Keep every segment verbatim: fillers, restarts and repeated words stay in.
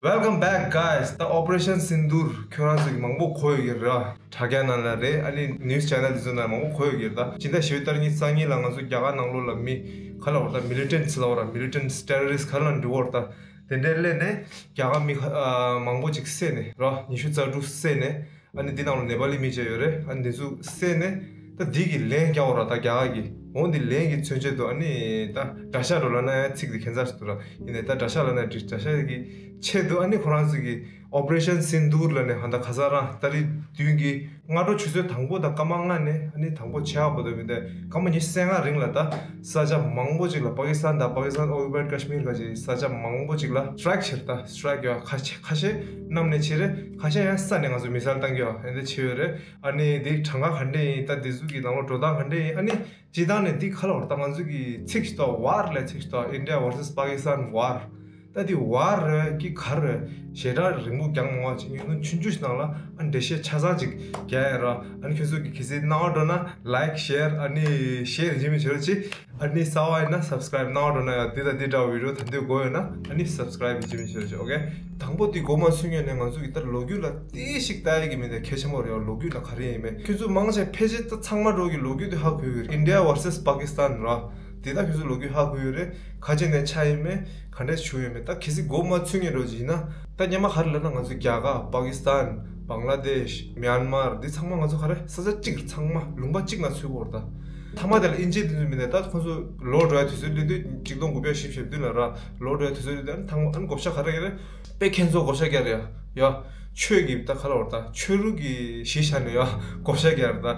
Welcome back, guys. ད་Operation Sindoor ཁྱོད་རང་ཚོ་གི་མང་པོ་གོ་ཡོད་ཀྱི་རེད། དྲ་རྒྱ་ནང་ལ་རེད། ཨ་ནི་news channel དེ་ཚོ་ནང་མང་པོ་གོ་ཡོད་ཀྱི་རེད། ད་སྤྱི་ཟླ་བཞི་པའི་ཏ་རིག་ཉི་ཤུ་རྩ་གཉིས་ལ་ང་ཚོ་རྒྱ་གར་ནང་ལོགས་ལ་མི་ག་ལབ་དགོས་རེད། ད་militants ལབ་དགོས་རེད། Militants, terrorists ག་ལབ་འགྲིག་གི་རེད། ད་དེ་འདྲའི་སླེབས་ནས་རྒྱ་གར་མི་ཨ་མང་པོ་ཅིག་བསད་ནས་ར། ཉི་ཤུ་རྩ་དྲུག་བསད་ནས། ཨ་ནི་འདི་ནང་ལ་ནེ་པ་ལི་མི་བཅས་ཡོད་རེད། ཨ་ནི་འདི་ཚོ་བསད་ནས་ད་འདི་གི་ལན་རྒྱག་དགོས་ར། ད་རྒྱ་གར་གྱིས་འོ་འདི་ལན་གྱི་མཚོན་ཆེད་དུ་ཨ་ནི་ད་དགྲ་ཤ་འགྲོ་ལབ་ན་ཡང་ཚིག་འདི་ཁྱད་མཚར་ཞིག་འདུག་ར། ཡིན་ནའི་ད་དགྲ་ཤ་ལབ་ན་འགྲིག། དགྲ་ཤ་གི་ཆེད་དུ་ཨ་ནི་ཁོ་རང་ཚོ་གི་Operation Sindoor ལབ་ནས་ཧ་ད་ཁ་སང་རང་ཏ་རིག་བདུན་གྱི་སྔ་དྲོ་ཆུ་ཚོད་དང་པོ་དང་སྐར་མ་ལྔ་ནས་ཨ་ནི་དང་པོ་ཕྱེད་ཀ་བར་དུ་མི་འདས་སྐར་མ་ཉི་ཤུ་རྩ་ལྔ་རིང་ལ་ད་ས་ཆ་མང་པོ་ཅིག་ལ་པ་ཀི་སི་ཐན་དང་པ་ཀི་སི་ཐན་occupied Kashmir ག་ཅིག་ས་ཆ་མང་པོ་ཅིག་ལ་strike བྱས་རེད། ད་strike ཡོད། ཁ་ཤས་ཁ་ཤས་གནམ་ནས་བྱས་རེད། ཁ་ཤས་ཡང་ས་ནས་ང་ཚོ་missile བཏང་གི་ཡོད། ཨ་ནི་བྱས་ཡོད་རེད། ཨ་ནི་འདི་གྲངས་ཀ་ག་འདྲས་ཡིན། ད་འདི་ཚོ་གི་ནང་ལོགས་འགྲོ་སྟངས་ག་འདྲས་ཡིན། ཨ་ནི་སྤྱིར་བཏང་ནས་འདི་ག་ལབ་དགོས་རེད། ད་ང་ཚོ་གི་ཚིག་ཞིག་འདུག war ལབ་ཚིག་ཞིག་འདུག India versus Pakistan war། ད་འདི་war རེད་ཀྱི་ག་རེད། ཞེ་དྲག་རིང་པོ་རྒྱག་མ་དགོས། ཅིག་ཉུང་ཉུང་ཆུང་ཆུང་ཞིག་ནང་ལ་ཨ་འགྲེལ་བཤད་ཆ་ཚང་ཅིག་རྒྱག་ཡ་ར། ཨ་ནི་ཁྱོད་ཚོ་གི་གལ་སྲིད་སྣང་བ་འགྲོ་ན་like, share ཨ་ནི་share ཡིན་གཅིག་མིན་གཅིག་རོགས་གྱིས། ཨ་ནི་གསར་པ་ཡིན་ན་subscribe གནང་རོགས་གནང་ཡ། འདི་དང་འདི་འདྲ་བའི་video ད་འདི་དགོས་ཡོད་ན་ཨ་ནི་subscribe ཡིན་གཅིག་མིན་གཅིག་རོགས་གྱིས། ཨོ་ཁེ། དང་པོ་འདི་འགོ་མ་ཚུགས་སྔོན་ནས་ང་ཚོ་གི་ད་ལོ་རྒྱུས་ལ་ཏོག་ཙམ་ལྟ་ཡ་གི་མི་འདུག་གལ་ཆེན་པོ་རེད་ཡ། ལོ་རྒྱུས་ལ་ག་རེ་ཡིན་མིན་ཁྱོད་ཚོ་མང་ཆེ་ཕལ་ཆེར་ད་ཚང་མ་འགྲོ་གི་ལོ་རྒྱུས་དེ་ཧ་གོ་གི་རེད། India versus Pakistan ར། དེ་ད་ཁྱོད་ཚོ་ལོ་རྒྱུས་ཧ་གོ་ཡོད་རེད། ག་ཅི་ནས་ཆགས་ཡིན་མིན་ག་འདྲས་བྱུང་ཡོད་མེད་ད་གལ་སྲིད་འགོ་མ་ཚུགས་སྔོན་འགྲོ་གི་ཡིན་ན། ད་སྔོན་མ་ག་རེ་ལབ་ན་ང་ཚོ་རྒྱ་གར་པ་ཀི་སི་ཐན་བང་ལ་དེཤ་མྱན་མར་འདི་ཚང་མ་ང་ཚོ་ག་རེ་ས་ཆ་གཅིག་རེད། ཚང་མ་ལུང་པ་གཅིག་ནང་ཚུད་ཡོད་རེད། ད་མཐའ་མ་དེ་ལ་དབྱིན་ཇི་དེ་ཚོ་མི་འདུག་ད་ཁོང་ཚོ་ལོག་འགྲོ་ཡ་དུས་ཚོད་སླེབས་དུས་ཆིག་སྟོང་དགུ་བརྒྱ་བཞི་བཅུ་ཞེ་བདུན་ལ་ར། ལོག་འགྲོ་ཡ་དུས་ཚོད་སླེབས་དུས་ཨ་ནི་ཐང་ཨ་ནི་བགོ་བཤའ་ག་རེ་ག་རེ་དཔེ་ཁྱེད་ཚོ་བགོ་བཤའ་རྒྱག་རེད་ཡ། ཡ། ཆོས་ཀྱི་ད་ག་ལབ་དགོས་རེད། ད་ཆོས་ལུགས་ཀྱི་གཞི་བཞག་ནས་ཡ་བགོ་བཤའ་རྒྱག་རེད། ད་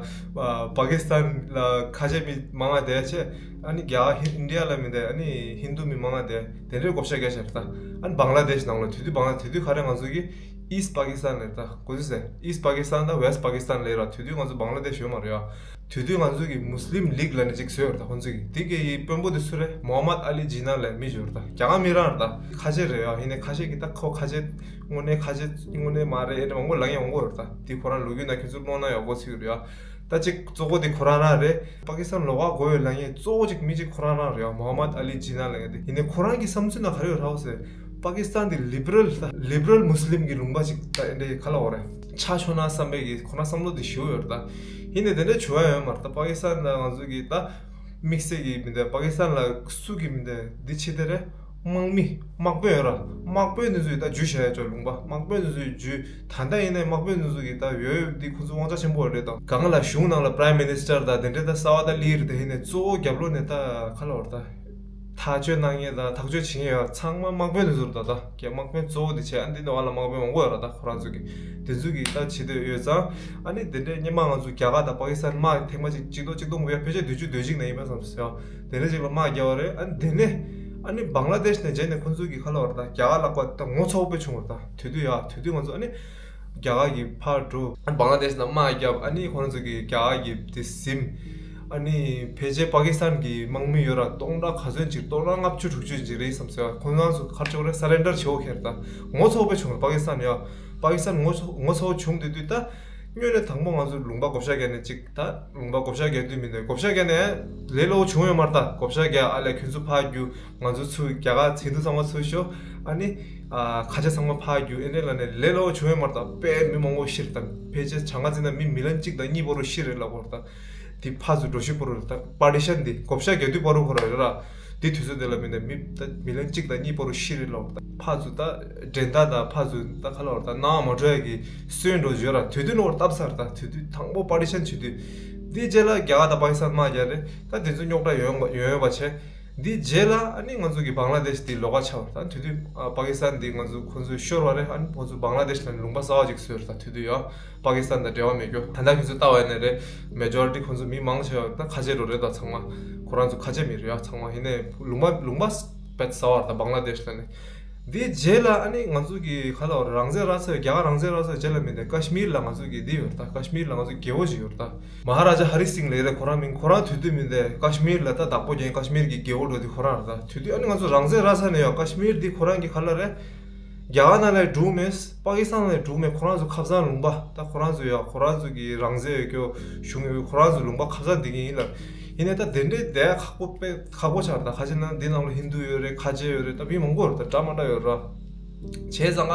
པ་ཀི་སི་ཐན་ལ་ཁ་ཆེ་མི་མང་ང་བསྡད་བྱས། ཨ་ནི་རྒྱ་ཧིན་ཨིན་ཌི་ཡ་ལ་མི་བསྡད། ཨ་ནི་ཧིན་དུ་མི་མང་ང་བསྡད། དེ་འདྲའི་བགོ་བཤའ་རྒྱག་བྱས་རེད། ད་ཨ་ནི་བང་ལ་དེཤ་ནང་ལ་དེ་དུས་བང་ལ་དེ་དུས་ག་རེ་ང་ཚོ་གི་East Pakistan ལབ་རེད། ད་གོ་ཚོད་ཟེར། East Pakistan དང་West Pakistan ལབ་ར། དེ་དུས་ང་ཚོ་བང་ལ་དེཤ་ཡོད་མ་རེད་ཡ། དེ་དུས་ང་ཚོ་གི་Muslim League ལབ་ནས་ཅིག་བཟོས་ཡོད་རེད། ད་ཁོང་ཚོ་གི་དེ་གི་དཔོན་པོ་དེ་སུ་རེད། མོ་ཧམ་མད་ཨ་ལི་ཇི་ན་ལབ་མི་ཅིག་ཡོད་རེད། ད་རྒྱ་གར་མི་རང་རེད། ད་ཁ་ཆེ་རེད་ཡ། ཡིན་ནའི་ཁ་ཆེ་གི་ད་ཁོ་ཁ་ཆེ་དངོས་གནས་ཁ་ཆེ་དངོས་གནས་མ་རེད། ཨེ་འདྲ་མང་པོ་ལབ་མཁན་མང་པོ་ཡོད་རེད། ད་དེ་ཁོ་རང་ལོ་རྒྱུས་ནང་ཁྱོད་ཚོ་ཀློག་ན་ཡག་པོ་ཅིག་ཡོད་རེད་ཡ། ད་ཅིག་གཙོ་བོ་དེ་ཁོ་རང་རང་རེད། པ་ཀི་སི་ཐན་ལོགས་ཀ་དགོས་ཡོད་ལབ་མཁན་གཙོ་བོ་ཅིག་མི་ཅིག་ཁོ་རང་རང་རེད་ཡ། མོ་ཧམ་མད་ཨ་ལི་ཇི་ན་ལབ་མཁན་དེ། ཡིན་ནའི་ཁོ་རང་གི་བསམ་ཚུལ་ནང་ག་རེ་ཡོད་རེད་ཟེར། པ་ཀི་སི་ཐན་དེ་ལིབ་རལ་ད་ལིབ་རལ་མུ་སི་ལིམ་གི་ལུང་པ་ཅིག་ད་ཨེ་འདྲ་ག་ལབ་དགོས་རེད། ཆགས་ཆོག་ན་བསམ་པའི་གི་ཁོ་རང་བསམ་བློ་དེ་ཞེ་པོ་ཡོད་རེད། ད་ཡིན་ནའི་དེ་འདྲ་བྱུང་ཡ་ཡོད་མ་རེད། ད་པ་ཀི་སི་ཐན་ལ་ང་ཚོ་གི་ད་དམིགས་བསལ་གྱི་མི་འདུག་པ་ཀི་སི་ཐན་ལ་སུ་གི་མི་འདུག་འདི་ཕྱི་དེ་རེད། དམག་མི་དམག་དཔོན་ཡོད་ར། དམག་དཔོན་དེ་ཚོ་ཡི་ད་འཇུ་བྱས་ཡ་ཅོ་ལུང་པ། དམག་དཔོན་དེ་ཚོ་ཡི་འཇུ། ད་ལྟ་ཡིན་ནའི་དམག་དཔོན་དེ་ཚོ་གི་ད་ཡོད་ཡོད་འདི་ཁོ་ཚོ་དབང་ཆ་ཆེན་པོ་རེད། ད་གང་ལ་གཞུང་ནང་ལ་Prime Minister ད་དེ་འདྲ་ད་གསར་པ་ད་སླེབས་རེད། ད་ཡིན་ནའི་གཙོ་བོ་རྒྱབ་ལོགས་ནས་ད་ག་ལབ་དགོས་རེད། ད་ཐག་གཅོད་གནང་མཁན་ད་ཐག་གཅོད་བྱེད་མཁན་ཡོད་ཚང་མ་དམག་དཔོན་དེ་ཚོ་རེད། ད་ད་རྒྱ་དམག་དཔོན་གཙོ་བོ་དེ་བྱས། ཨ་འདི་ནང་ལ་དམག་དཔོན་མང་པོ་ཡོད་ར། ད་ཁོ་རང་ཚོ་གི་དེ་ཚོ་གི་ད་བྱེད་འདོད་ཡོད་ཙང་། ཨ་ནི་དེ་འདྲའི་སྔོན་མ་ང་ཚོ་རྒྱ་གར་དང་པ་ཀི་སི་ཐན་དམག་ཐེངས་མ་གཅིག་གཅིག་སྟོང་གཅིག་སྟོང་དགུ་བརྒྱ་ཕལ་ཆེར་བདུན་ཅུ་དོན་གཅིག་ནང་ཡིན་པ་བསམ་སོང་། དེ་འདྲ་ཅིག་ལ་དམག་རྒྱབ་པ་རེད། ཨ་ནི་དེ་ནས་ཨ་ནི་བང་ལ་དེཤ་ནས་རྗེས་ནས་ཁོང་ཚོ་གི་ག་ལབ་དགོས་རེད། ད་རྒྱ་གར་ལ་ཁ་ད་ངོ་ཚ་པོ་དཔེ་བྱུང་བ་རེད། ད་དེ་དུས་ཡ་དེ་དུས་ང་ཚོ་ཨ་ནི་རྒྱ་གར་གྱི་ཕར་འགྲོ། ཨ་ནི་བང་ལ་དེཤ་ནང་དམག་རྒྱབ། ཨ་ནི་ཁོང་ཚོ་གི་རྒྱ་གར་གྱི་དེ་ཟིན། ཨ་ནི་ཕལ་ཆེར་པ་ཀི་སི་ཐན་གྱི་དམག་མི་ཡོད་ར། སྟོང་ཕྲག་ག་ཚོད་ཅིག་སྟོང་ཕྲག་ལྔ་བཅུ་དྲུག་ཅུ་ཅིག་རེད་བསམ་སོང་། ཁོང་རང་ཚོ་ག་རེ་བྱེད་དགོས་རེད། surrender བྱེད་དགོས་ཁེལ། ད་ངོ་ཚ་པོ་དཔེ་བྱུང་རེད། པ་ཀི་སི་ཐན་ཡ། པ་ཀི་སི་ཐན་ངོ་ཚ་ངོ་ཚ་པོ་བྱུང་དེ་དུས་ད། སྔོན་ནས་དང་པོ་ང་ཚོ་ལུང་པ་བགོ་བཤའ་བརྒྱབ་ནས་ཅིག་ད་ལུང་པ་བགོ་བཤའ་བརྒྱབ་དུས་མི་འདུག་བགོ་བཤའ་བརྒྱབ་ནས་ལས་སླ་པོ་བྱུང་ཡོད་མ་རེད། ད་བགོ་བཤའ་བརྒྱབ། ཨ་ལས་ཁྱོད་ཚོ་ཕར་རྒྱུགས། ང་ཚོ་ཚུར་རྒྱ་གར་ཧིན་དུ་ཚང་མ་ཚུར་ཤོག་ཨ་ནི་ཨ་ཁ་ཆེ་ཚང་མ་ཕར་རྒྱུགས། ཨེ་འདྲ་ལབ་ནས་ལས་སླ་པོ་བྱུང་ཡོད་མ་རེད། ད་དཔེ་མི་མང་པོ་ཤི་རེད། ད་ཕལ་ཆེར་གྲངས་ཀ་བརྩིས་ན་མི་མི་ལི་ཡོན་གཅིག་དང་གཉིས་བར་དུ་ཤི་རེད་ལབ་ཀྱི་ཡོད་རེད། ད་དེ་ཕར་ཚུར་འགྲོ་ཤི་བར་དུ་ད་པར་ཊི་ཤན་དེ་བགོ་བཤའ་བརྒྱབ་དུས་བར་དུ་ཁོ་རང་རེད་ར། དེ་དུས་ཚོད་དེ་ལ་མི་འདུག་མི་ད་མི་ལི་ཡོན་གཅིག་དང་གཉིས་བར་དུ་ཤི་རེད་ལབ་ཀྱི་ཡོད་རེད། ད་ཕར་ཚུར་ད་འགྲན་ཟླ་དང་ཕར་ཚུར་ད་ག་ལབ་དགོས་རེད། ད་ནང་མ་འགྲོ་ཡ་གི་སྲོལ་འགྲོ་བརྗོད་ར། དེ་དུས་ནོར་བཏབ་ཚར། ད་དེ་དུས་དང་པོ་པར་ཊི་ཤན་བྱེད་དུས། འདི་རྗེས་ལ་རྒྱ་གར་དང་པ་ཀི་སི་ཐན་དམག་རྒྱག་རེད། ད་དེ་ཚོ་རྙོག་དྲ་ཡོང་ཡོང་ཡོད་པ་བྱས། འདི་རྗེས་ལ་ཨ་ནི་ང་ཚོ་གི་བང་ལ་དེཤ་འདི་ལོགས་ཀ་ཆགས་པ་རེད། ད་དེ་དུས་ཨ་པ་ཀི་སི་ཐན་འདི་ང་ཚོ་ཁོང་ཚོས་ཤོར་བ་རེད། ཨ་ནི་ཁོང་ཚོ་བང་ལ་དེཤ་ལ་ལུང་པ་གསར་པ་ཅིག་བཟོས་རེད། ད་དེ་དུས་ཡ་པ་ཀི་སི་ཐན་དང་འབྲེལ་བ་མེད་རྒྱུ། ད་ལྟ་ཁྱོད་ཚོ་ལྟ་བ་ཡིན་ན་རེད། མེ་ཇོ་རི་ཊི་ཁོང་ཚོ་མི་མང་ཆེ་བ་ད་ཁ་ཆེ་འགྲོ་རེད། ད་ཚང་མ་ཁོ་རང་ཚོ་ཁ་ཆེ་མི་རེད་ཡ། ཚང་མ་ཡིན་ནའི་ལུང་པ་ལུང་པ་དཔེ་གསར་པ་རེད། ད་བང་ལ་དེཤ་ལ་ནི། འདི་རྗེས་ལ་ཨ་ནི་ང་ཚོ་གི་ག་ལབ་དགོས་རེད། རང་བཙན་རག་ཚར། རྒྱ་གར་རང་བཙན་རག་ཚར་རྗེས་ལ་མི་འདུག་ཀ་ཤི་མིར་ལ་ང་ཚོ་གི་འདི་ཡོད་རེད། ད་ཀ་ཤི་མིར་ལ་ང་ཚོ་རྒྱལ་པོ་ཞིག་ཡོད་རེད། ད་མ་ཧ་ར་ཇ་ཧ་རི་སིང་ལབ་རེད། ཁོ་རང་མིང་། ཁོ་རང་དེ་དུས་མི་འདུག་ཀ་ཤི་མིར་ལ་ད་བདག་པོ་བརྒྱབ། ཀ་ཤི་མིར་གྱི་རྒྱལ་པོ་འགྲོ་དུས་ཁོ་རང་རེད། ད་དེ་དུས་ཨ་ནི་ང་ཚོ་རང་བཙན་རག་ཚར་ནས་ཡོད། ཀ་ཤི་མིར་འདི་ཁོ་རང་གི་ག་ལབ་རེད། རྒྱ་གར་ནང་ལ་འགྲོ་མེད། པ་ཀི་སི་ཐན་ནང་ལ་འགྲོ་མེད། ཁོ་རང་ཚོ་ཁ་སང་ལུང་པ། ད་ཁོ་རང་ཚོ་ཡ་ཁོ་རང་ཚོ་གི་རང་བཙན་ཡོད་རྒྱུ་གཞུང་ཡོད། ཁོ་རང་ཚོ་ལུང་པ་ཁ་སང་འདི་གི་ཡིན་ལབ། ཡིན་ནའི་ད་དེ་འདྲའི་བསྡད་ཁག་པོ་དཔེ་ཁག་པོ་ཆགས་རེད། ད་ཁ་ཆེ་ན་འདི་ནང་ལ་ཧིན་དུ་ཡོད་རེད། ཁ་ཆེ་ཡོད་རེད། ད་མི་མང་པོ་ཡོད་རེད། ད་འདྲ་མ་འདྲ་ཡོད་ར། བྱས་ཙང་ཀ་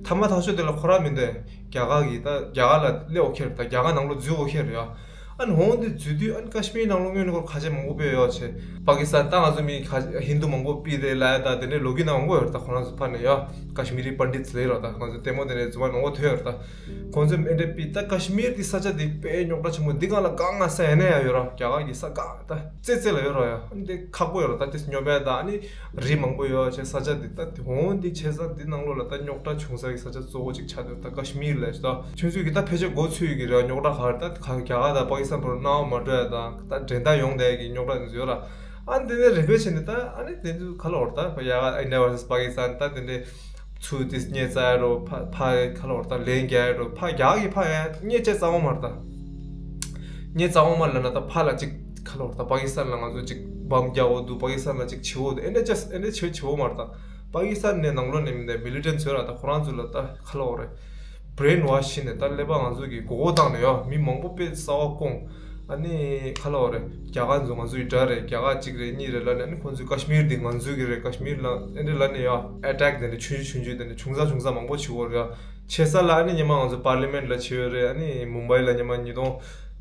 ཐ་མ་ཐག་ཆོད་དེ་ལ་ཁོ་རང་མི་འདོད། རྒྱ་གར་གྱི་ད་རྒྱ་གར་ལ་སླེབས་འོ་ཁེར་ད་རྒྱ་གར་ནང་ལོགས་འཛུལ་འོ་ཁེར་ཡ། ཨ་ནི་འོང་དེ་འཛུལ་དུས་ཨ་ནི་ཀ་ཤི་མིར་ནང་ལོགས་སྔོན་ནས་ཁོར་ཁ་ཆེ་མང་པོ་སྤེལ་ཡོད་བྱས། པ་ཀི་སི་ཐན་ད་ང་ཚོ་མི་ཁ་ཧིན་དུ་མང་པོ་སྤེལ་རེད་ལ་ད་དེ་འདྲའི་ལོ་རྒྱུས་ནང་མང་པོ་ཡོད་རེད། ད་ཁོ་རང་ཚོ་ཕར་ནས་ཡ་ཀ་ཤི་མི་རི་པན་ཌིད་ལས་རོགས་ད་ང་ཚོ་ལྟད་མོ་དེ་འདྲའི་རྫུན་མ་མང་པོ་ཐོན་ཡོད་རེད། ད་ཁོང་ཚོས་ཨེ་འདྲ་སྤེལ་ད་ཀ་ཤི་མིར་དེ་ས་ཆ་དེ་དཔེ་རྙོག་དྲ་ཆེན་པོ་འདི་གང་ལ་གང་ང་ས་ཡ་ནས་ཡ་ཡོད་ར་རྒྱ་གར་གྱི་ས་ག་ད་རྩེ་རྩེ་ལ་ཡོད་ར་ཡ། ཨ་ནི་དེ་ཁག་པོ་ཡོད་ར་ད་དེ་སྨྱོ་བས་ད་ཨ་ནི། རི་མང་པོ་ཡོད་བྱས་ས་ཆ་འདི་ལྟ་དེ་འོང་འདི་བྱས་ས་འདི་ནང་ལོགས་ལ་ད་རྙོག་དྲ་བྱུང་ས་གི་ས་ཆ་གཙོ་བོ་གཅིག་ཆགས་འདུག་ད་ཀ་ཤི་མིར་ལ་ད་ཁྱོད་ཚོས་གི་ད་ཕལ་ཆེར་མགོ་ཚོས་ཡོད་གི་རེད། རྙོག་དྲ་ག་རེ་ད་ག་རྒྱ་གར་དང་པ་ཀི་སི་ཐན་བར་སྣང་བ་མ་སྤྲོད་ཡ་དང་ད་འགྲན་ཟླ་ཡོང་བསྡད་གི་རྙོག་དྲ་འདི་ཚོ་ཡོད་ར། ཨ་འདི་ནས་རིམ་པས་བྱས་ནས་ད་ཨ་ནི་དེ་ཚོ་ག་ལ་བར་ད་ཡ་ཨིན་ཌི་ཡ་བར་སེ་སི་པ་ཀི་སི་ཐན་ད་དེ་འདྲའི་ཚུལ་དེ་སྙད་བཙལ་ཡ་རོ་ཕ་ཕ་ག་ལ་བར་ད་ལན་རྒྱག་ཡ་རོ་ཕ་རྒྱ་གི་ཕ་ཡ་སྙད་བཅད་རྩ་བ་མ་རེད་ད། ངས་རྩ་བ་མ་ལབ་ན་ད་ཕར་ལ་ཅིག་ག་ལ་བར་ད་པ་ཀི་སི་ཐན་ལ་ང་ཚོ་ཅིག་བམ་རྒྱག་འོ་འདུག་པ་ཀི་སི་ཐན་ལ་ཅིག་བྱེད་འོ་འདུག་ཨེ་འདྲ་ཅིག་ཨེ་འདྲ་བྱེད་བྱེད་འོ་མ་རེད་ད། པ་ཀི་སི་ཐན་ནས་ནང་ལོགས་ནས་མི་འདུག་མི་ལི་ཊན་ཊི་ཚོས་ར་ད་ཁོ་རང་ཚོ་ལ་ད་ག་ལ་བར་རེད། བྷི་རེན་ཝ་ཤི་བྱས་ནས་ད་ཀླད་པ་ང་ཚོ་གི་མགོ་སྐོར་བཏང་ནས་ཡོ་མི་མང་པོ་དཔེ་གསར་བ་བསྐོང་། ཨ་ནི་ག་ལ་བར་རེད་རྒྱ་གར་ཚོ་ང་ཚོ་ཡི་དགྲ་རེད། རྒྱ་གར་གཅིག་རེད་གཉིས་རེད་ལབ་ནས་ཨ་ནི་ཁོང་ཚོས་ཀ་ཤི་མིར་འདི་ང་ཚོ་གི་རེད། ཀ་ཤི་མིར་ལ་ཨེ་འདྲ་ལབ་ནས་ཡོ་ཨེ་ཊེག་དེ་འདྲ་ཆུང་ཆུང་ཆུང་ཆུང་དེ་འདྲ་ཆུང་ཙག་ཆུང་ཙག་མང་པོ་བྱེད་འོ་རེད་ཡ། བྱེད་ས་ལ་ཨ་ནི་ཉི་མ་ང་ཚོ་པར་ལི་མེན་ཊི་ལ་བྱེད་ཡོད་རེད། ཨ་ནི་མུམ་བྷའི་ལ་ཉི་མ་ཉིས་སྟོང་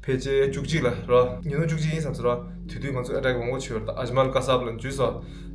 ཕལ་ཆེར་བཅུ་གཅིག་ལ་ར། ཉིས་སྟོང་བཅུ་གཅིག་ཡིན་བསམ་སོང་ར། དེ་དུས་ང་ཚོ་ཨེ་ཊེག་མང་པོ་བྱེད་ཡོད་རེད། ད་ཨཇ་མལ་ཀ་སབ་ལ་འཇུས་སོ།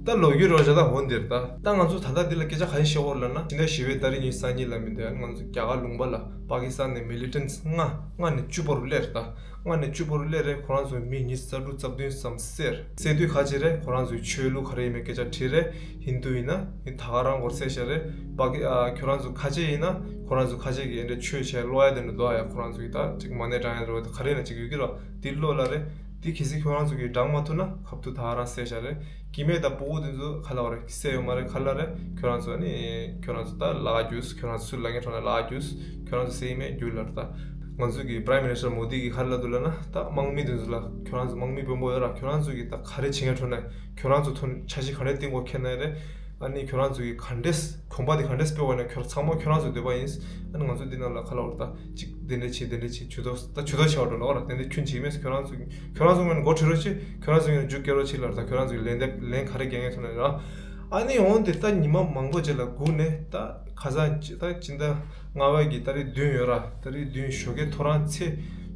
ད་ལོ་རྒྱུས་རོ་བཞག་ད་འོ་འདིར་ད། ད་ང་ཚོ་ད་ལྟ་འདི་ལ་སྐད་ཆ་ག་རེ་བཤད་འོ་ལབ་ན་ཕྱི་ཟླ་བཞི་པའི་ཏ་རིག་ཉི་ཤུ་རྩ་གཉིས་ལ་མི་འདུག་ཨ་ནི་ང་ཚོ་རྒྱ་གར་ལུང་པ་ལ་པ་ཀི་སི་ཐན་ནས་མི་ལི་ཊན་ཊི་ལྔ་ལྔ་ནས་བཅུ་བར་སླེབས་རེད་ད། ལྔ་ནས་བཅུ་བར་སླེབས་རེད། ཁོ་རང་ཚོ་མི་ཉི་ཤུ་རྩ་དྲུག་རྩ་བདུན་ཙམ་བསད་རེད། བསད་དུས་ཁ་ཅིག་རེད་ཁོ་རང་ཚོའི་ཆོས་ལུགས་ག་རེ་ཡིན་མིན་སྐད་ཆ་དྲིས་རེད། ཧིན་དུ་ཡིན་ན་ཡིན་ད་ག་རང་སྐོར་བསད་བཞག་རེད། པ་ཀི་ཨ་ཁྱོད་རང་ཚོ་ཁ་ཆེ་ཡིན་ན་ཁོ་རང་ཚོ་ཁ་ཆེ་གི་ཨེ་འདྲ་ཆོས་བྱས་ཀློག་ཡ་དེ་འདྲ་འདུག་ཨ་ཡ། ཁོ་རང་ཚོ་གི་ད་ཅིག་མ་ཎི་བགྲང་ཡ་རེད་བ་ག་རེ་ན་ཅིག་ཡོད་ཀྱི་རེད། དེ་ཀློག་ལ་རེད། དེ་གལ་སྲིད་ཁྱོད་རང་ཚོ་གི་བགྲང་མ་ཐུབ་ན་ཁ་ཐུག་ད་ག་རང་བསད་བཞག་རེད། སྐྱེ་དམན་དང་ཕྲུ་གུ་དེ་ཚོ་ག་ལ་བ་རེད་བསད་ཡོད་མ་རེད། ག་ལ་རེད་ཁྱོད་རང་ཚོ་ཨ་ནི་ཁྱོད་རང་ཚོ་ད་ལག་རྒྱུས་ཁྱོད་རང་ཚོ་ལ་ངའི་ཁྲོད་ན་ལག་རྒྱུས་ཁྱོད་རང་ཚོ་བསད་ཡིན་མེད་རྒྱུས་ལ་རེད་ད། ང་ཚོ་གི་Prime Minister མོ་དི་གི་ག་རེ་ལབ་འདུག་ལབ་ན་ད་དམག་མི་དེ་ཚོ་ལ་ཁྱོད་རང་ཚོ་དམག་མི་དཔོན་པོ་ཡོད་ར་ཁྱོད་རང་ཚོ་གི་ད་ག་རེ་བྱེད་མཁན་ཁྲོད་ན་ཁྱོད་རང་ཚོ་ཐོན་འཆར་གཞི་ག་རེ་བཏིང་དགོས་མཁན་ན་རེད། ཨ་ནི་ཁྱོད་རང་ཚོ་གི་ག་འདྲས་གོམ་པ་དེ་ག་འདྲས་སྤོས་པ་ན་ཁྱོད་ཚང་མ་ཁྱོད་རང་ཚོ་འདོད་པ་ཡིན། ཨ་ནི་ང་ཚོ་འདི་ནང་ལ་ཁ་ལ་བར་ད་ཅིག་དེ་འདྲས་བྱེད་དེ་འདྲས་བྱེད་ཇུས་གཏོགས་ད་ཇུས་གཏོགས་བྱས་པ་འགྲོ་ལ་བར་དེ་འདྲས་ཁྱོད་བྱེད་མེད་ཁྱོད་རང་ཚོ་ཁྱོད་རང་ཚོ་ངོས་ནས་འགོ་ཁྲིད་རོགས་བྱེད། ཁྱོད་རང་ཚོ་ངོས་ནས་རྒྱུགས་སྐྱེལ་རོགས་བྱེད་ལ་ད་ཁྱོད་རང་ཚོ་གི་ལན་འདེབས་ལན་ག་རེ་རྒྱག་མཁན་ཐོན་ན་ར། ཨ་ནི་འོང་དེ་ད་ཉི་མ་མང་པོ་རྗེས་ལ་སྒུག་ནས་ད་ཁ་སང་ད་སྤྱི་ཟླ་ལྔ་པའི་གི་ཏ་རིག་བདུན་ཡོད་ར། ཏ་རིག་བདུན་ཞོགས་ཀའི་ཐོ་རངས་ཚེ་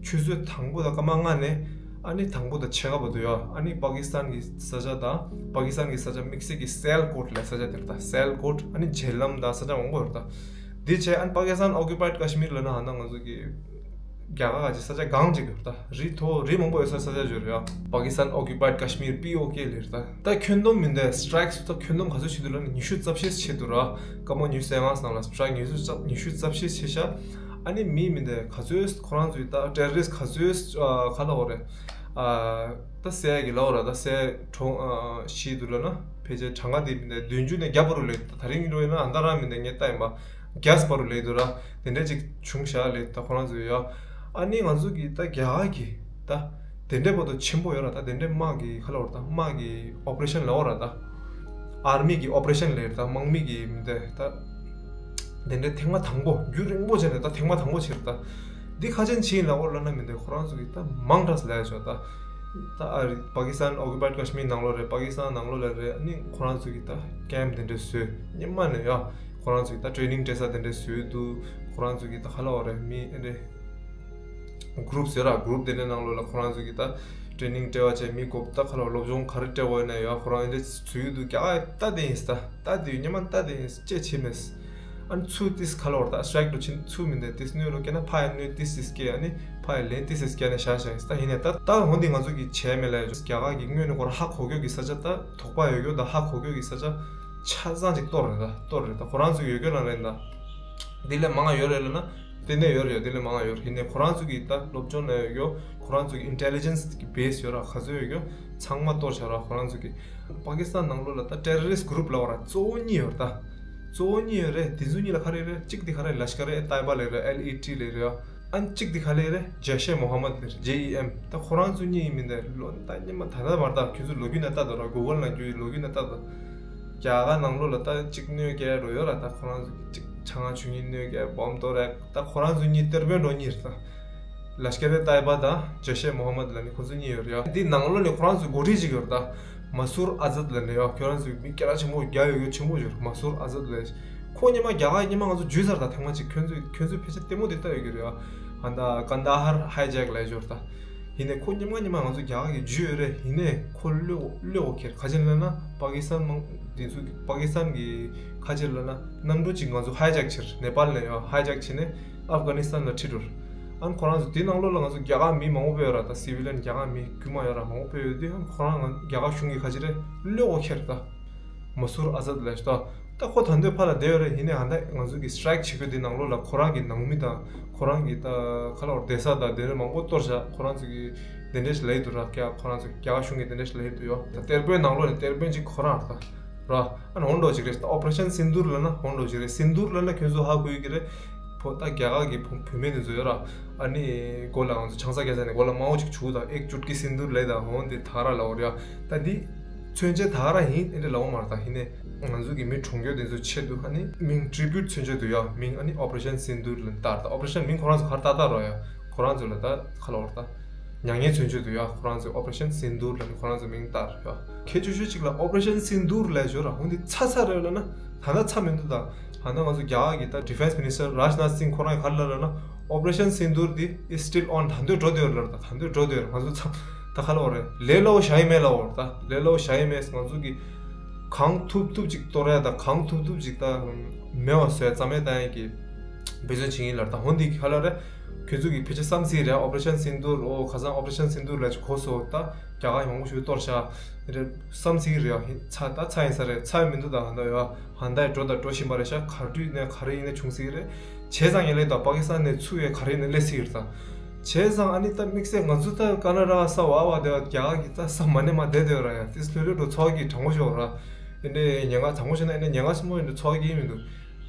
ཆུ་ཚོད་དང་པོ་དང་སྐར་མ་ལྔ་ནས་ཨ་ནི་དང་པོ་དང་ཕྱེད་ཀ་བར་དུ་ཡོད། ཨ་ནི་པ་ཀི་སི་ཐན་གྱི་ས་ཆ་དང་པ་ཀི་སི་ཐན་གྱི་ས་ཆ་དམིགས་བསལ་གྱི་སེལ་ཀོཊ་ལབ་ས་ཆ་དེར་ད་སེལ་ཀོཊ་ཨ་ནི་ཇེ་ལམ་དང་ས་ཆ་མང་པོ་ཡོད་ར་ད། འདི་བྱས་ཨ་ནི་པ་ཀི་སི་ཐན་ཨོ་ཀུ་པའེཌ་ཀ་ཤི་མིར་ལབ་ན་ཧ་ན་ང་ཚོ་གི་རྒྱ་གར་ག་ཅིག་ས་ཆ་གང་ཅིག་ཡོད་ད། རི་མཐོ་རི་མང་པོ་ཡོད་ས་ས་ཆ་ཡོད་རེད་ཡ། པ་ཀི་སི་ཐན་ཨོ་ཀུ་པའེཌ་ཀ་ཤི་མིར་པི་ཨོ་ཀེ་ལབ་རེད་ད། ད་ཁྱོན་བསྡོམས་མི་འདུག་སི་ཊ་རའིཀ་སུ་ད་ཁྱོན་བསྡོམས་ག་ཚོད་བྱེད་འདུག་ལབ་ན་ཉི་ཤུ་རྩ་བཞི་བྱེད་འདུག་ར། སྐར་མ་ཉི་ཤུ་རྩ་ལྔ་ཙམ་ལ་སི་ཊ་རའིཀ་ཉི་ཤུ་རྩ་ཉི་ཤུ་རྩ་བཞི་བྱེད་ཤག་ཨ་ནི་མི་མི་འདུག་ག་ཚོད་ཁོ་རང་ཚོའི་ད་ཊེ་རོ་རི་སི་ག་ཚོད་ཨ་ག་ལབ་དགོས་རེད། ཨ་ད་བསད་ཀྱི་ལབ་དགོས་ར་ད་བསད་གྲོངས་ཨ་ཤི་འདུག་ལབ་ན་ཕལ་ཆེར་གྲངས་ཀ་དེ་མི་འདུག་བདུན་ཅུ་ནས་བརྒྱ་བར་དུ་ལབ་ད་རིང་འགྲོ་ཡིན་ན་ཨ་ད་རང་མི་འདུག་ངས་ལྟ་ཡིན་པ། རྒྱས་པ་རུ་ལས་འདུག་ར། དེ་འདྲ་ཅིག་བྱུང་ཤག་ལས་ད་ཁོ་རང་ཚོས་ཡ། ཨ་ནི་ང་ཚོ་གི་ད་རྒྱ་གར་གི་ད་དེ་འདྲའི་བར་དུ་ཆེན་པོ་ཡོད་ར་ད་དེ་འདྲའི་དམག་གི་ག་ལབ་དགོས་ར་ད་དམག་གི་ཨོ་པ་རེ་ཤན་ལབ་དགོས་ར་ད། ཨར་མི་གི་ཨོ་པ་རེ་ཤན་ལབ་ར་ད་དམག་མི་གི་མི་འདི་ད། དེ་འདྲའི་ཐེངས་མ་དང་པོ་རྒྱུན་རིང་པོ་བྱས་ནས་ད་ཐེངས་མ་དང་པོ་བྱས་ར་ད། འདི་ཁ་ཆེན་ཕྱིན་ལབ་དགོས་ལབ་ན་མི་འདི་ཁོ་རང་ཚོ་གི་ད་མང་དྲགས་ལབ་ཡ་ཆོག་ད། ད་ཨ་རི་པ་ཀི་སི་ཐན་ཨོ་ཀུ་པའེཌ་ཀ་ཤི་མིར་ནང་ལོགས་རེད་པ་ཀི་སི་ཐན་ནང་ལོགས་ལ་རེད་ཨ་ནི་ཁོ་རང་ཚོ་གི་ད་ཀེམ་དེ་འདྲ་བཟོས་སྔོན་མ་ནས་ཡ། ཁོ་རང་ཚོ་གི་ད་ཊེ་རེ་ནིང་སྤྲད་ས་དེ་འདྲ་བཟོས་འདུག་ཁོ་རང་ཚོ་གི་ད་ག་ལབ་དགོས་རེད་མི་ཨེ་འདྲ། གུ་རུབ་ཟེར་ར་གུ་རུབ་དེ་འདྲའི་ནང་ལོགས་ལ་ཁོ་རང་ཚོ་གི་ད་ཊེ་རེ་ནིང་སྤྲད་པ་བྱས་མི་གོ་ད་ག་ལབ་སློབ་སྦྱོང་ག་རེ་སྤྲད་པ་ཡིན་ན་ཡ་ཁོ་རང་ཨེ་འདྲ་བཟོས་འདུག་རྒྱ་གར་ད་དེ་ཡིན་ད་ད་དེ་སྔོན་མ་ད་དེ་ཡིན་ཅེས་བྱས་མེད། ཨ་ནི་ཚུར་ཏིས་ག་ལབ་དགོས་རེད་ད་སི་ཊ་རའིཀ་འགྲོ་ཕྱིན་ཚུར་མི་འདུག་ཏིས་གནོད་ལོ་སྐྱེ་ན་ཕ་ཡ་གནོད་ཏིས་ཏིས་སྐྱེ་ཨ་ནི་ཕ་ཡ་ལན་ཏིས་ཏིས་སྐྱེ་ནས་བཞག་བཞག་ད་ཡིན་ནས་ད་ད་འོན་ཏེ་ང་ཚོ་གི་བྱས་མེད་ལ་ཡ་རྒྱ་གར་གི་དངོས་གནས་ཁོ་རང་ཧ་གོ་རྒྱུ་གི་ས་ཆ་ད་དོགས་པ་ཡོད་རྒྱུ་ད་ཧ་གོ་རྒྱུ་གི་ས་ཆ་ཆ་ཚང་ཅིག་གཏོར་རེད་ད་གཏོར་རེད་ད་ཁོ་རང་ཚོ་ཡོད་རྒྱུ་ལ་རེད་ད། དེ་ལས་མང་ང་ཡོད་རེད་ལ་ན། དེ་ནས་ཡོད་རེད་ཡོད་དེ་ལས་མང་ང་ཡོད་རེད་ཡིན་ནས་ཁོ་རང་ཚོ་གི་ད་སློབ་སྦྱོང་ལ་ཡོད་ཡོད་ཁོ་རང་ཚོ་གི་ཨིན་ཊེ་ལི་ཇེན་སི་གི་བེ་སི་ཡོད་ར་ག་ཚོད་ཡོད་ཡོད་ཚང་མ་གཏོར་བྱ་ར་ཁོ་རང་ཚོ་གི། པ་ཀི་སི་ཐན་ནང་ལོགས་ལ་ད་ཊེ་རོ་རི་སི་གུ་རུབ་ལབ་ར་གཙོ་བོ་གཉིས་ཡོད་རེད་ད། གཙོ་བོ་གཉིས་ཡོད་རེད་དེ་ཚོ་གཉིས་ལ་ག་རེ་རེད་གཅིག་དེ་ག་རེ་ལ་ཤི་ཀ་རེ་ཨེ་ཏཱི་ཡེ་བ་ལབ་རེད་ཨེལ་ཨི་ཊི་ལབ་རེད་ཨ་ནི་གཅིག་དེ་ག་ལེ་རེད་ཇེ་ཤེ་མོ་ཧ་མད་ལབ་རེད་ཇེ་ཨི་ཨེམ་ད་ཁོ་རང་ཚོ་གཉིས་ཡིན་མིན་ད་ལོ་ད་སྔོན་མ་ད་ད་མར་ད་ཁྱོད་ཚོ་ལོ་རྒྱུས་ན་ལྟ་དང་ར་གུ་གལ་ན་རྒྱུ་ལོ་རྒྱུས་ན་ལྟ་དང་། རྒྱ་གར་ནང་ལོགས་ལ་ད་གཅིག་གནོད་སྐྱེལ་འགྲོ་ཡོད་ར་ད་ཁོ་རང་ཚོ་གི་གཅིག་ཆང་ཆུ་གཉིས་གནོད་སྐྱེལ་བོམ་གཏོར་རེད་ད་ཁོ་རང་ཚོ་གཉིས་གཏེར་དཔོན་འགྲོ་གཉིས་རེད་ད། ལ་ཤི་ཀར་ཨེ་ཏཱི་ཡེ་བ་དང་ཇེ་ཤེ་མོ་ཧ་མད་ལབ་ནི་ཁོ་ཚོ་གཉིས་ཡོད་རེད་ཡ། འདི་ནང་ལོགས་ནས་ཁོ་རང་ཚོའི་འགོ་ཁྲིད་ཅིག་ཡོད་རེད་ད། མ་སུར་ཨ་ཛད་ལབ་ནི་ཡ་ཁྱོད་རང་ཚོའི་མི་སྐད་གྲགས་ཆེན་པོ་རྒྱ་ཡོད་ཡོད་ཆེན་པོ་ཡོད་རེད་མ་སུར་ཨ་ཛད་ལབ། ཁོ་ཉི་མ་རྒྱ་གར་ཉི་མ་ང་ཚོ་འཇུས་ཚར་ད་ཐེངས་མ་གཅིག་ཁྱོད་ཚོས་ཁྱོད་ཚོས་ཕལ་ཆེར་ལྟད་མོ་དེ་ལྟ་ཡོད་ཀྱི་རེད་ཨ། ཧ་ད་ཀན་ད་ཧར་ཧའི་ཇེག་ལབ་ཞོར་ད། ཡིན་ནའི་ཁོ་ཉི་མ་ཉི་མ་ང་ཚོ་རྒྱ་གར་གྱི་འཇུས་ཡོད་རེད། ཡིན་ནའི་ཁོ་བློས་བློས་འོ་ཁྱེར་ཁ་ཆེན་ལབ་ན་པ་ཀི་སི་ཐན་མང་དེ་ཚོ་པ་ཀི་སི་ཐན་གྱི་ཁ་ཆེར་ལབ་ན་གནམ་གྲུ་གཅིག་ང་ཚོ་ཧའི་ཇེག་ཕྱིར་ནེ་པཱལ་ནས་ཡོད་ཧའི་ཇེག་བྱས་ནས་ཨབ་གྷ་ནི་སི་ཐན་ལ་ཁྲིད་འགྲོ། ཨ་ནི་ཁོ་རང་ཚོ་དེ་ནང་ལོགས་ལ་ང་ཚོ་རྒྱ་གར་མི་མང་པོ་སྤོས་ཡོད་ར་ད་སི་བི་ལི་ཡན་རྒྱ་གར་མི་དཀྱུས་མ་ཡོད་ར་མང་པོ་སྤོས་ཡོད་དུས་ཨ་ནི་ཁོ་རང་ང་རྒྱ་གར་གཞུང་གི་ཁ་ཆེ་རེད་བློས་འོ་ཁྱེར་ད། མ་སུར་ཨ་ཟད་ལབ་ཤི་ད། ད་ཁོ་ད་འདོད་ཕར་ལ་བསྡད་ཡོད་རེད། ཡིན་ནའི་ཧ་ད་ང་ཚོ་གི་སི་ཊ་རའིག་བྱེད་རྒྱུ་དེ་ནང་ལོགས་ལ་ཁོ་རང་གི་ནང་མི་དང་ཁོ་རང་གི་ད་ཁ་ལོར་བསྡད་ས་དང་དེ་འདྲ་མང་པོ་གཏོར་བཞག་ཁོ་རང་ཚོ་གི་དེ་འདྲ་ཞིག་ལབ་ཡི་འདུག་ར་ཀྱ་ཁོ་རང་ཚོ་རྒྱ་གར་གཞུང་གི་དེ་འདྲ་ཞིག་ལབ་ཡི་འདུག་ཡོད་ད་གཏེར་དཔོན་ནང་ལོགས་ནས་གཏེར་དཔོན་གཅིག་ཁོ་རང་རེད་ད། ར་ཨ་ནི་འོན་འགྲོ་ཅིག་རེད་ད་ཨོ་པ་རེ་ཤན་སིན་དུར་ལབ་ན་འོན་འགྲོ་ཅིག་རེད། སིན་དུར་ལབ་ན་ཁྱོད་ཚོ་ཧ་གོ་ཡི་གི་རེད། བོ་ད་རྒྱ་གར་གི་བུ་བུད་མེད་དེ་ཚོ་ཡོད་ར། ཨ་ནི་མགོ་ལ་ང་ཚོ་ཆང་ས་རྒྱག་ས་ནས་མགོ་ལ་དམར་པོ་ཅིག་བྱུག་དང་ཨེག་ཅུ་ཊི་ཀི་སིན་དུར་ལབ་དང་འོན་དེ་ད་ར་ལབ་ཡོད་རེད་ཡ། ད་འདི་མཚོན་བྱེད་ད་ར་ཡིན་ཨེ་འདྲ་ལབ་ཡོད་མ་རེད། ད་ཡིན་ནའི་ང་ཚོ་གི་མི་གྲོངས་མཁན་དེ་ཚོ་ཆེད་དུ་ཨ་ནི་མིང་ཊི་རི་བིའུ་ཊི་མཚོན་བྱེད་དུ་ཡ་མིང་ཨ་ནི་ཨོ་པ་རེ་ཤན་སིན་དུར་ལབ་བཏགས། ད་ཨོ་པ་རེ་ཤན་མིང་ཁོ་རང་ཚོ་ག་རེ་བཏགས་བཏགས་རོགས་ཡ། ཁོ་རང་ཚོ་ལ་ད་ཁ་ལོ་བར་ད་མྱ་ངན་མཚོན་བྱེད་དུ་ཡ་ཁོ་རང་ཚོས་ཨོ་པ་རེ་ཤན་སིན་དུར་ལབ་ནས་ཁོ་རང་ཚོ་མིང་བཏགས་ཡ། གལ་ཆེ་ཤོས་གཅིག་ལ་ཨོ་པ་རེ་ཤན་སིན་དུར་ལབ་ཞོར་ར་འོན་ཏེ་ཚ་ཚ་རེད་ལབ་ན་ད་ལྟ་ཚ་མི་འདུག་ད་ད་ལྟ་ང་ཚོ་རྒྱ་གར་གྱི་ད་ཌི་ཕེན་སི་མི་ནི་སི་ཊར་རཱཇ་ནཱཐ་སིང་ཁོ་རང་གིས་ག་རེ་ལབ་ལབ་ན་ཨོ་པ་རེ་ཤན་སིན་དུར་འདི་is still on ད་འདོད་འགྲོ་འདོད་ལབ་ད་ད་འདོད་འགྲོ་འདོད་ང་ཚོ་ཚ་ད་ག་ལབ་རེད། ལས་སླ་བོ་བཞག་ཡི་མེད་ལབ་ད་ལས་སླ་བོ་བཞག་ཡི་མེད། ང་ཚོ་གི་གང་ཐུབ་ཐུབ་ཅིག་གཏོར་ཡ་ད་གང་ཐུབ་ཐུབ་ཅིག་ད་མེད་པ་བཟོ་ཡ་རྩ་མེད་བཏང་ཡ་གི་འབད་བརྩོན་བྱེད་ཡིན་ལབ་ད་འོན་ཏེ་ག་ལབ་རེད། ཁྱོད་ཚོ་གི་ཕལ་ཆེར་བསམ་སྲིད་རེད། ཨོ་པ་རེ་ཤན་སིན་དུར་ཨོ་ཁ་སང་ཨོ་པ་རེ་ཤན་སིན་དུར་ལབ་ཅིག་གོ་སོང་ད་རྒྱ་གར་མང་པོ་ཞིག་གཏོར་བཞག་རེད་བསམ་སྲིད་རེད། ཡ་ཚ་ད་ཚ་ཡིན་ས་རེད། ཚ་ཡི་མི་འདུག་ད་ཧ་ད་ཡ་ཧ་ད་ཡ་འགྲོ་ད་འགྲོ་བཞིན་པ་རེད་ཤག་ག་དུས་ནས་ག་རེ་ཡིན་ན་བྱུང་སྲིད་རེད། བྱས་ཙང་ཡིན་ལེ་ད་པ་ཀི་སི་ཐན་ནས་ཚུར་ཡ་ག་རེ་ཡིན་ན་སླེབས་སྲིད་རེད་ད། བྱས་ཙང་ཨ་ནི་ད་དམིགས་བསལ་ང་ཚོ་ད་ཀ་ན་ཌ་ས་བ་བ་དེ་བ་རྒྱ་གར་གི་ད་ས་མ་ནས་མ་བསྡད་དེ་བ་ར་ཡ་ཏིས་ལྷོད་ལྷོད་འགྲོ་ཚོགས་ཀྱི་དྲང་པོ་ཤོར་ར། ཨེ་འདྲས་ཉེན་ཁ་དྲང་པོ་ཤོར་ན་ཨེ་འདྲས་ཉེན་ཁ་ཆེན་པོ་ཡིན་འདུག་ཚོགས་ཀྱི་ཡིན་མི་འདུག་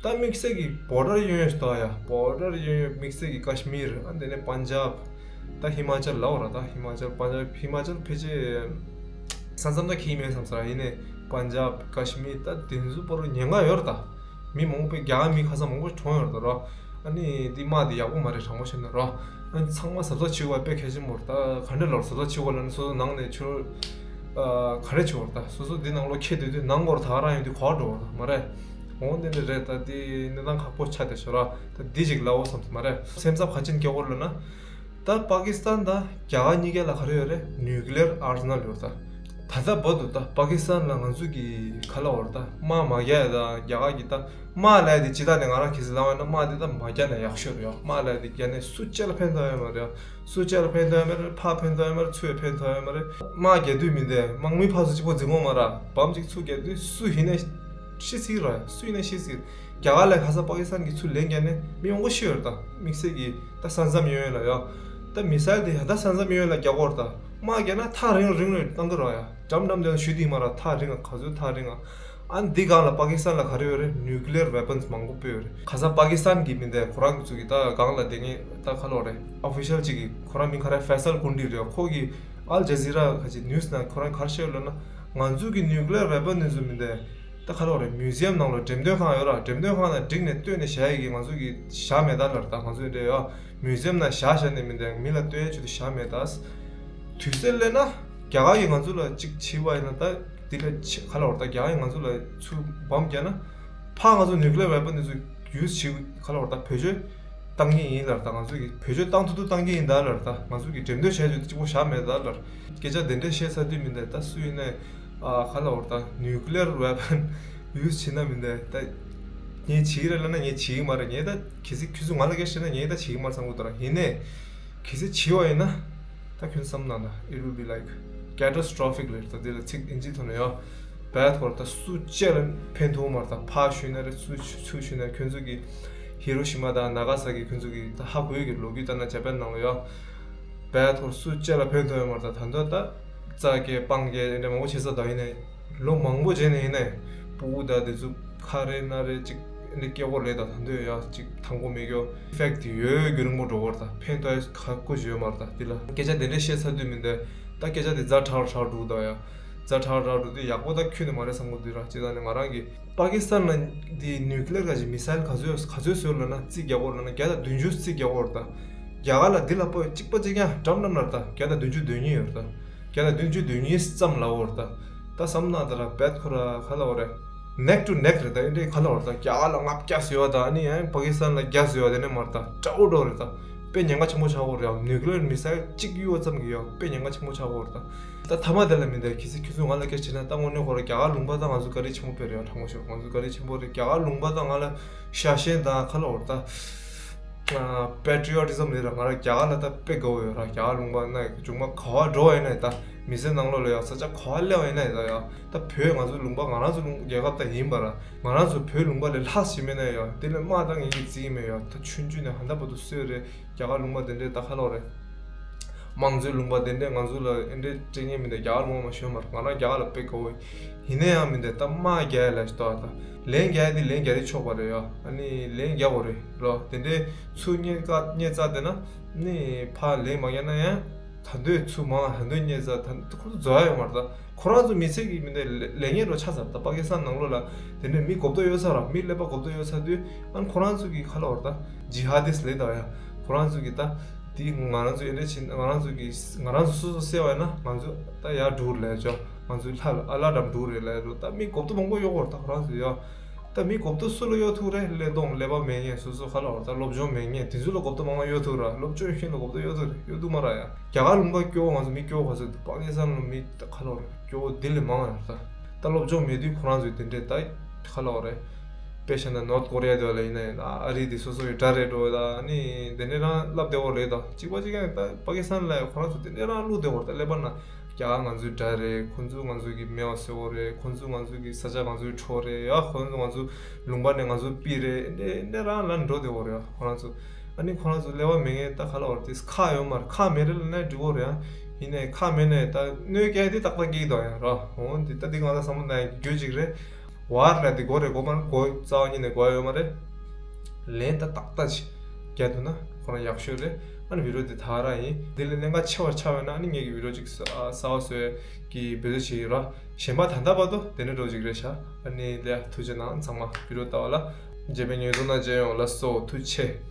ད་དམིགས་བསལ་གྱི་བོ་ཌར་གཡས་གཡོན་ཞིག་ད་ཡ་བོ་ཌར་གཡས་གཡོན་དམིགས་བསལ་གྱི་ཀ་ཤི་མིར་ཨ་འདི་ནས་པན་ཇབ། ད་ཧི་མ་ཅལ་ལབ་ར་ད་ཧི་མ་ཅལ་པན་ཇབ་ཧི་མ་ཅལ་ཕལ་ཆེར་ས་མཚམས་ད་ཁྱི་མེད་བསམ་ས་ཡིན་ནས་པན་ཇབ་ཀ་ཤི་མིར་ད་དེ་ཚོ་བར་ཉེན་ཁ་ཡོད་ར་ད། མི་མང་པོ་རྒྱ་གར་མི་ཁ་སང་མང་པོ་གྲོངས་ཡོད་ར་ད་ར། ཨ་ནི་འདི་དམག་འདི་ཡག་པོ་མ་རེད་དྲང་པོ་བཤད་ན་ར། ཨ་ནི་ཚང་མ་གཟབ་གཟབ་བྱེད་དགོས་པ་དཔེ་གལ་ཆེན་པོ་རེད་ད། ག་འདྲས་ལབ་གཟབ་གཟབ་བྱེད་དགོས་ལབ་ན་སོ་སོ་ནང་ནས་ཆུ་ག་རེ་བྱེད་དགོས་རེད་ད། སོ་སོ་འདི་ནང་ལོགས་འཁྱེར་སྡོད་དུས་ནང་སྐོར་ད་ག་རང་ཡོང་དུས་ག་བ་འགྲོ་བ་རེད་མ་རེད། འོ་འདི་འདྲ་རེད་ད། འདི་གནས་སྟངས་ཁག་པོ་ཆགས་བསྡད་ཤག་ར། ད་འདི་ཅིག་ལབ་འོ་བསམ་ཐུབ་མ་རེད། སེམས་འཚབ་ག་ཅན་སྐྱེ་དགོས་ལབ་ན། ད་པ་ཀི་སི་ཐན་དང་རྒྱ་གར་གཉིས་ཀའི་ལ་ག་རེ་ཡོད་རེད། ནིའུ་ཀི་ལི་ཡར་ཨར་སེ་ནལ་ཡོད་རེད་ད། ད་ལྟ་བར་དུ་ད་པ་ཀི་སི་ཐན་ལ་ང་ཚོ་གི་ག་ལབ་དགོས་རེད་ད། དམག་མ་རྒྱག་ཡ་ད་རྒྱ་གར་གྱི་ད་དམག་ལབ་ཡ་དེ་ཇི་ལྟར་ནས་ང་རང་གིས་ལབ་པ་ཡིན་ན་དམག་དེ་ད་མ་རྒྱག་ན་ཡག་ཤོས་རེད་ཡ། དམག་ལབ་ཡ་དེ་རྒྱག་ནས་སུ་གཅིག་ལ་ཕན་ཐོགས་ཡོད་མ་རེད་ཡ། སུ་གཅིག་ལ་ཕན་ཐོགས་ཡོད་མ་རེད། ཕར་ཕན་ཐོགས་ཡོད་མ་རེད། ཚུར་ཕན་ཐོགས་ཡོད་མ་རེད། དམག་རྒྱག་དུས་མི་འདི་དམག་མི་ཕར་ཚུར་གཅིག་པོ་འཛིང་གོ་མ་ར། བམ་གཅིག་ཚུར་རྒྱག་དུས་སུ་ཡིན་ནའི་ཤི་སྲིད་ར། སུ་ཡིན་ནའི་ཤི་སྲིད། རྒྱ་གར་ལ་ཁ་སང་པ་ཀི་སི་ཐན་གྱིས་ཚུར་ལན་བརྒྱབ་ནས་མི་མང་པོ་ཤི་ཡོད་རེད་ད། དམིགས་བསལ་གྱི་ད་ས་མཚམས་གཡས་གཡོན་ལ་ཡ། ད་མི་སེལ་དེ་ཡ་ད་ས་མཚམས་གཡས་གཡོན་ལ་རྒྱག་གོ་རེད་ད། དམག་རྒྱག་ན་ཐག་རིང་རིང་རུ་བཏང་གི་རེད་ཡ། འགྲམ་འགྲམ་དེ་གཞུས་དེ་མ་ར་ཐག་རིང་ང་ག་ཚོད་ཐག་རིང་ང་། ཨ་འདི་སྒང་ལ་པ་ཀི་སི་ཐན་ལ་ག་རེ་ཡོད་རེད། ནིའུ་ཀི་ལི་ཡར་ཝེ་པོན་སི་མང་པོ་སྤོས་ཡོད་རེད། ཁ་སང་པ་ཀི་སི་ཐན་གྱི་མི་འདི་ཁོ་རང་གི་ཚུགས་ཀྱི་ད་སྒང་ལ་དེ་ངས་ད་ག་ལབ་དགོས་རེད། ཨོ་ཕི་ཤལ་གཅིག་གིས་ཁོ་རང་མིང་ག་རེ་ཧྥེ་སལ་ཀུན་ཌི་རེད། ཁོ་གིས་ཨལ་ཇ་ཟི་ར་ག་ཅིག་ནིའུ་སི་ནང་ཁོ་རང་ག་རེ་བཤད་ཡོད་ལབ་ན། ང་ཚོ་གི་ནིའུ་ཀི་ལི་ཡར་ཝེ་པོན་སི་དེ་ཚོ་མི་འདི། ད་ག་ལབ་རེད། མིའུ་ཛི་ཡམ་ནང་ལ་འགྲེམས་སྟོན་ཁང་ཡོད་ར། འགྲེམས་སྟོན་ཁང་ནང་བསྒྲིགས་ནས་སྟོན་ནས་བཞག་ཡས་ཀྱི་ང་ཚོ་གི་བཞག་མེད་ད་ལབ་ར། ད་ང་ཚོ་འདྲ་ཡོད་མིའུ་ཛི་ཡམ་ནང་བཞག་བཞག་ནས་མི་འདི་མི་ལ་སྟོན་ཡས་ཆེད་དུ་བཞག་མེད་ད། དུས་ཚོད་སླེབས་ན་རྒྱ་གར་གྱིས་ང་ཚོ་ལ་གཅིག་བྱས་པ་ཡིན་ན་ད་འདི་ལ་ཆེ་ག་ལབ་རེད། ད་རྒྱ་གར་གྱིས་ང་ཚོ་ལ་ཚུར་བམ་བརྒྱབ་ན་ཕར་ང་ཚོ་ནིའུ་ཀི་ལི་ཡར་ཝེ་པོན་སི་དེ་ཚོ་ཡུ་སི་བྱེད་ག་ལབ་རེད། ད་བེད་སྤྱོད་བཏང་གི་ཡིན་ལབ་ར། ད་ང་ཚོ་གིས་བེད་སྤྱོད་བཏང་ཐུབ་ཐུབ་བཏང་གི་ཡིན་ད་ལབ་ར། ད་ང་ཚོ་གིས་འགྲེམས་སྟོན་བྱས་ཆེད་དུ་གཅིག་པོ་བཞག་མེད་ད་ལབ་ར། སྐད་ཆ་དེ་འདྲས་བཤད་ཚར་དུས་མི་འདི་ད་སུ་ཡིན་ནའི། ཨ་ག་ལབ་རེད། ད་ནིའུ་ཀི་ལི་ཡར་ཝེ་པོན་ཡུ་སི་བྱེད་ན་མི་འདི་ད་ངས་བྱེད་ཀྱི་རེད་ལབ་ན་ངས་བྱེད་ཀྱི་མ་རེད། ངས་ད་གལ་སྲིད་ཁྱོད་ཚོས་ང་ལ་སྐད་བཤད་ན་ངས་ད་བྱེད་ཀྱི་མ་རེད་བསམ་གྱི་འདུག་ར། ཡིན་ནའི་གལ་སྲིད་བྱེད་པ་ཡིན་ན་ད་ཁྱོད་བསམ་གནང་ད། It will be like catastrophic ལབ་རེད། ད་འདི་ལ་ཚིག་ཨིན་ཇིའི་ཐོག་ནས་ཡོད། བད་ཁོ་ར་ད་སུ་གཅིག་ལ་ཕན་ཐོགས་མ་རེད། ད་ཕར་གཞུས་ན་རེད། ཚུར་ཚུར་གཞུས་ན་རེད། ཁྱོད་ཚོ་གི་ཧི་རོ་ཤི་མ་དང་ན་ག་ས་ཀི་ཁྱོད་ཚོ་གི་ད་ཧ་གོ་ཡོད་ཀྱི་ལོ་རྒྱུས་ལྟར་ན་ཇ་པན་ནང་ལ་ཡོད། བད་ཁོ་ར་སུ་གཅིག་ལ་ཕན་ཐོགས་ཡོད་མ་རེད། ད་ད་འདོད་ད་རྩ་སྐྱེ་སྤང་སྐྱེ་འདྲ་མང་པོ་བྱེད་ས་ད་ཡིན་ནའི་ལོ་མང་པོ་རྗེས་ནས་ཡིན་ནའི་སྤུ་གུ་ད་དེ་ཚོ་ཁ་རེ་སྣ་རེ་ཅིག་འདི་སྐྱེ་སྐོར་ལས་ད་ད་འདོད་ཡ་ཅིག་དང་པོ་མེད་ཀྱོ་ཨི་ཕེག་དེ་ཡོད་རྒྱུ་རིང་པོ་འགྲོ་བར་ད་ཕན་ཐོགས་ཁ་སྐུ་ཞིག་ཡོད་མ་རེད། ད་འདི་ལ་སྐད་ཆ་དེ་འདྲ་བཤད་ཚར་དུས་མི་འདོད་ད་སྐད་ཆ་དེ་ཛ་དྲག་དྲག་འགྲོ་ད་ཡ། ཛ་དྲག་དྲག་འགྲོ་དུས་ཡག་པོ་ད་ཁྱོན་ནས་མ་རེད་བསམ་གི་འདུག་ར། ཅེས་ད་ནི་ང་རང་གི་པ་ཀི་སི་ཐན་ལ་འདི་ནིའུ་ཀི་ལི་ཡར་ག་ཅིག་མི་སེལ་ག་ཚོད་ག་ཚོད་བཟོས་ལབ་ན་རྩིས་རྒྱག་དགོས་ལབ་ན་བརྒྱ་དང་བདུན་ཅུ་རྩིས་རྒྱག་དགོས་རེད་ད། རྒྱ་གར་ལ་འདི་ལ་པོ་གཅིག་པ་གཅིག་རྐྱང་འགྲམ་འགྲམ་ལ་རེད་ད། བརྒྱ་དང་བདུན་ཅུ་དོན་གཉིས་ཡོད་རེད་ད། བརྒྱ་དང་བདུན་ཅུ་དོན་གཉིས་ཙམ་ལབ་དགོས་རེད་ད། ད་བསམ་ན་ད་ར་བད་ཁོ་ར་ག་ལབ་དགོས་རེད། neck to neck རེད། ད་ཨེ་འདྲའི་ཁ་ལོ་རེད། ད་རྒྱ་གར་ལ་ལྔ་བརྒྱ་ཟེར་བ་ད་ཨ་ནི་ཡང་པ་ཀི་སི་ཐན་ལ་བརྒྱ་ཟེར་བ་དེ་ནས་མར་ད་དྲག་པོ་འགྲོ་རེད། ད་དཔེ་ཉེན་ཁ་ཆེན་པོ་ཆགས་ཡོད་རེད། ཡང་ནིའུ་ཀི་ལི་ཡར་མི་སེལ་གཅིག་གཡུག་ཙམ་གྱིས་ཡང་དཔེ་ཉེན་ཁ་ཆེན་པོ་ཆགས་ཡོད་རེད། ད་ད་མཐའ་མ་དེ་ལ་མི་འདུག་ཁྱེད་ཚོས་ཁྱེད་ཚོས་ང་ལ་སྐད་ཆ་དྲིས་ན། ད་དངོས་གནས་ཁོ་རང་རྒྱ་གར་ལུང་པ་ད་ང་ཚོ་བཀའ་དྲིན་ཆེན་པོ་དཔེ་རེད། ཡང་དྲང་པོ་ཤོད། ང་ཚོ་བཀའ་དྲིན་ཆེན་པོ་རེད། རྒྱ་གར་ལུང་པ་ད་ང་ལ་ཤ་ཞེན་དང་ཁ་ལོ་རེད། ད་པེ་ཊི་རི་ཡོ་ཊི་ཟམ་རེད་ར། ང་རང་རྒྱ་གར་ལ་ད་དཔེ་དགའ་བོ་ཡོད་ར། རྒྱ་གར་ལུང་པ་ན་མཇུག་མ་ག་པར་འགྲོ་བ་ཡིན་ན་ད་མི་ཚེ་ནང་ལོགས་ལ་ཡང་ས་ཆ་ག་པར་སླེབས་པ་ཡིན་ན་ད་ཡང་ད་བོད་ང་ཚོ་ལུང་པ་ང་རང་ཚོ་ལུང་རྒྱལ་ཁབ་ད་ཡིན་པ་ར། ང་རང་ཚོ་བོད་ལུང་པ་ལས་ལྷག་ཞིག་མེད་ན་ཡང་དེ་ལས་དམའ་ད་ངས་ཀྱི་རྩིས་ཀྱི་མེད། ཡང་ད་ཆུང་ཆུང་ནས་ཧ་ད་བར་དུ་གསོས་རེད། རྒྱ་གར་ལུང་པ་དེ་འདྲས་ད་ཁ་ལོ་རེད། དམངས་གཙོའི་ལུང་པ་དེ་འདྲས་ང་ཚོ་ལ་ཨེ་འདྲས་སྤྲད་མཁན་མི་འདུག་རྒྱ་གར་ལུང་པ་མ་ཤོད་མར་ང་རང་རྒྱ་གར་ལ་དཔེ་དགའ་བོ་ཡིན་ནའི་ཡང་མི་འདུག་ད་དམའ་རྒྱ་ལ་ཞིག་ཏོ་ད་ལན་རྒྱ་དེ་ལན་རྒྱ་རེ་ཆོག་པ་རེད། ཡ་ཨ་ནི་ལན་རྒྱ་བོ་རེད་རོ། དེ་འདྲས་ཚུར་རྙེད་ཀ་རྙེད་ཙ་དེ་ན་ནི་ཕར་ལན་མ་རྒྱ་ན་ཡང་ད་འདོད་ཚུར་མང་ད་འདོད་རྙེད་ཙ་ད་ཁོ་ཚོ་རྫོགས་ཡ་ཡོད་མ་རེད། ད་ཁོ་རང་ཚོ་མི་ཚེ་གི་མི་འདུག་ལས་ངན་རོ་ཆགས་ཚར། ད་པ་ཀི་སི་ཐན་ནང་ལོགས་ལ་དེ་འདྲས་མི་གོ་བརྡ་ཡོད་ས་ར། མི་ཀླད་པ་གོ་བརྡ་ཡོད་ས་དུས་ཨ་ནི་ཁོ་རང་ཚོ་གི་ཁ་ལོ་ར་ད་ཇི་ཧ་དིས་ལས་ད་ཡ་ཁོ་རང་ཚོ་གི་ད། དེ་ང་རང་ཚོ་ཨེ་འདྲ་བྱེད་ང་རང་ཚོ་གི་ང་རང་ཚོ་སོ་སོ་སེལ་བ་ཡིན་ན་ང་ཚོ་ད་ཡར་འགྲོ་རེད་ལབ་ཅོ། ང་ཚོའི་ལྷ་ལ་ཨ་ལ་འགྲམ་འགྲོ་རེད་ལབ་རོ། ད་མི་གོ་བརྡ་མང་པོ་ཡོད་གོ་ད་ཁོ་རང་ཚོ་ཡ། ད་མི་གོ་བརྡ་སུ་ལ་ཡོད་ཐུག་རེད། ཀླད་སྟོང་ཀླད་པ་མེད་མཁན་སོ་སོ་ཁ་ལ་བར་ད་སློབ་སྦྱོང་མེད་མཁན་དེ་ཚོ་ལ་གོ་བརྡ་མང་པོ་ཡོད་ཐུག་ར། སློབ་སྦྱོང་ཤེས་ལ་གོ་བརྡ་ཡོད་ཐུག་རེད། ཡོད་ཐུག་མ་ར་ཡ། རྒྱ་གར་ལུང་པ་སྐྱོ་བོ་ང་ཚོ་མི་སྐྱོ་བོ་ག་ཚོད་འདུག་པ་ཀི་སི་ཐན་ལ་མི་ད་ཁ་ལ་བར་སྐྱོ་བོ་དེ་ལས་མང་བ་ཡོད་ད། ད་སློབ་སྦྱོང་མེད་དུས་ཁོ་རང་ཚོས་དེ་འདྲས་ད་ཁ་ལ་བར་རེད། དཔེ་བཞག་ན་ནོར་ཐ་ཀོ་རི་ཡ་དེ་བ་ལ་ཡིན་ན་ཡང་ཨ་རི་དེ་སོ་སོ་ཡི་དགྲ་རེད་འགྲོ་ད་ནི་དེ་འདྲས་རང་ལབ་བདེ་བོ་རེད། ད་གཅིག་པ་གཅིག་ཀྱང་ད་པ་ཀི་སི་ཐན་ལ་ཡང་ཁོ་རང་ཚོ་དེ་འདྲས་རང་བླུག་བདེ་བོ་ད་ཀླད་པ་ན་རྒྱ་གར་ང་ཚོའི་དགྲ་རེད། ཁོ་ཚོ་ང་ཚོ་གི་མེ་བ་སེ་བོ་རེད། ཁོ་ཚོ་ང་ཚོ་གི་ས་ཆ་ང་ཚོའི་འཕྲོག་རེད། ཡ་ཁོ་ཚོ་ང་ཚོ་ལུང་པ་ནས་ང་ཚོ་ཕུད་རེད། འདྲས་འདྲས་རང་ལ་འགྲོ་བདེ་བོ་རེད། ཁོ་རང་ཚོ་ཨ་ནི་ཁོ་རང་ཚོ་ཀླད་པ་མེད་མཁན་ད་ཁ་ལ་བར་དེ་ཁག་ཡོད་མ་རེད། ཁག་མེད་རེད་ལབ་ན་འགྲིག་གོ་རེད། ཡིན་ནའི་ཁག་མེད་ནའི་ད་གནོད་སྐྱེལ་དེ་ཏག་ཏག་སྐྱེལ་གི་འདུག་ཡ་ར། འོ་འདི་ད་འདི་ང་ལ་བསམ་བློ་གཏོང་ཡ་རྒྱུ་གཅིག་རེད། བར་ལ་འདི་གོ་རེད་གོ་མ་རེད་གོ་རྩ་བ་ཉིད་ནས་གོ་ཡ་ཡོད་མ་རེད། ལན་ད་ཏག་ཏག་ཅིག་རྒྱག་ཐུབ་ན་ཁོ་རང་ཡག་ཤོས་རེད། ཨ་ནི་བི་ཌིའོ་འདི་ད་ར་ཡིན། འདི་ལས་གནད་འགག་ཆེ་བར་ཆགས་པ་ཡིན་ན་ཨ་ནི་ངེད་ཀྱི་བི་ཌིའོ་གཅིག་གསར་པ་བཟོ་ཡ་གི་འབད་བརྩོན་བྱེད་ཀྱི་ར། གཞན་པ་ད་ལྟ་བར་དུ་དེ་འདྲ་འདྲ་བོ་ཅིག་རེད་ཤག་ཨ་ནི་ལས་ཐུགས་རྗེ་གནང་ཚང་མ་བི་ཌིའོ་ལྟ་བ་ལ། རྗེས་མའི་ཉིན་ཐོག་ན་མཇལ་ཡོང་། ལགས་སོ་ཐུགས་རྗེ་ཆེ།